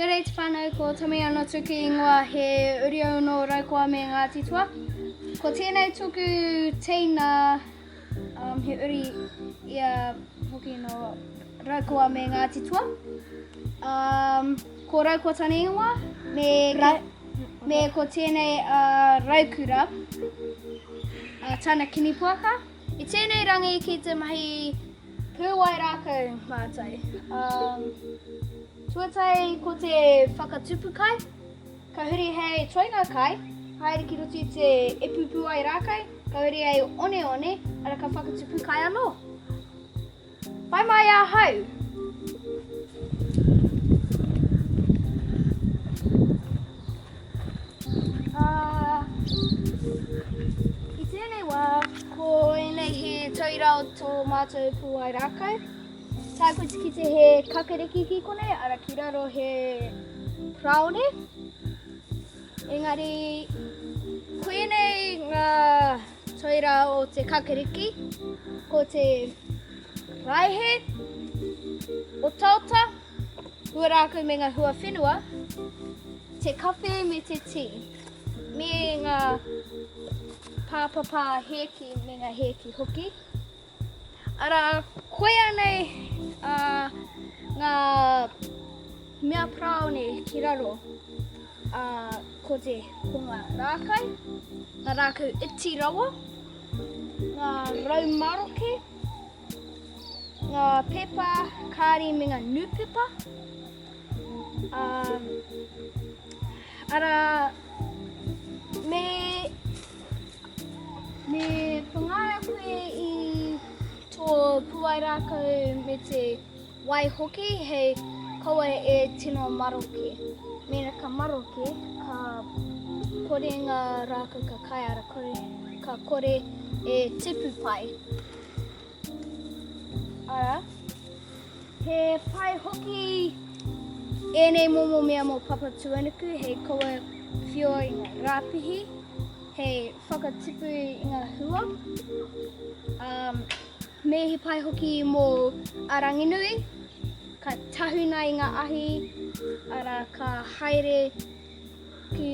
Kia ora e te whānau, ko Tamiana Tuki ingoa, he uri au nō Raukawa me Ngāti Toa. Ko tēnei tōku teina, um, he uri ia hoki nō Raukawa me Ngāti Toa. Um, ko Raukawa tana ingoa, me, Ra me ko tēnei uh, Raukura, uh, tana kinipuaka. I tēnei rangi ki te mahi Pūwai rākau mātou. Um, tuatahi ko te whakatupu kai, ka huri hei toenga kai, haere ki roto i te epu pūwai rākau, ka huri hei oneone, ara ka whakatupu kai anō. Whai mai ahau! Uh, I tēnei wā, ko ēnei he tauira o tō mātou pūwai rākau. Tae koe te kite he kakariki ki konei, ara ki raro he paraone. Engari, koinei ngā tauira o te kakariki, ko te raihe, otaota, hua rākau me ngā hua whenua, te kawhe me te tī, me ngā pāpapa hēki me ngā hēki hoki. Arā, koia nei uh, ngā mea paraone ki raro, uh, ko te ko ngā rākau, ngā rākau iti rawa, ngā rau maroke, ngā pepa kāri me ngā nūpepa. Um, arā, me, me whangaia koe i tō puai rākau me te wai hoki hei kaua e tino maroke. Mēnā ka maroke, ka kore ngā rākau ka kai, ara kore, ka kore e tipu pai. Ara, He pai hoki ēnei momo mea mō Papatūānuku hei kawe whio i ngā rāpihi, hei whakatipu i ngā hua. Um, me he pai hoki mō a Ranginui, ka tahuna i ngā ahi, ara ka haere ki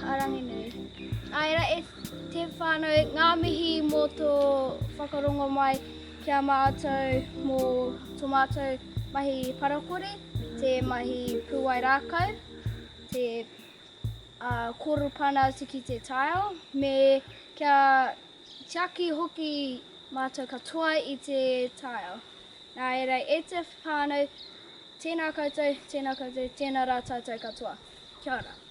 a Ranginui. Āe rā, e te whānau, ngā mihi mō tō whakarongo mai Ki a mātou mō tō mātou mahi parakore, te mahi pūwai rākau, te korupana atu ki te taiao, me kia tiaki hoki mātou katoa i te taiao. Nā reira, e te whānau, tēnā koutou, tēnā koutou, tēnā rā tātou katoa. Kia ora.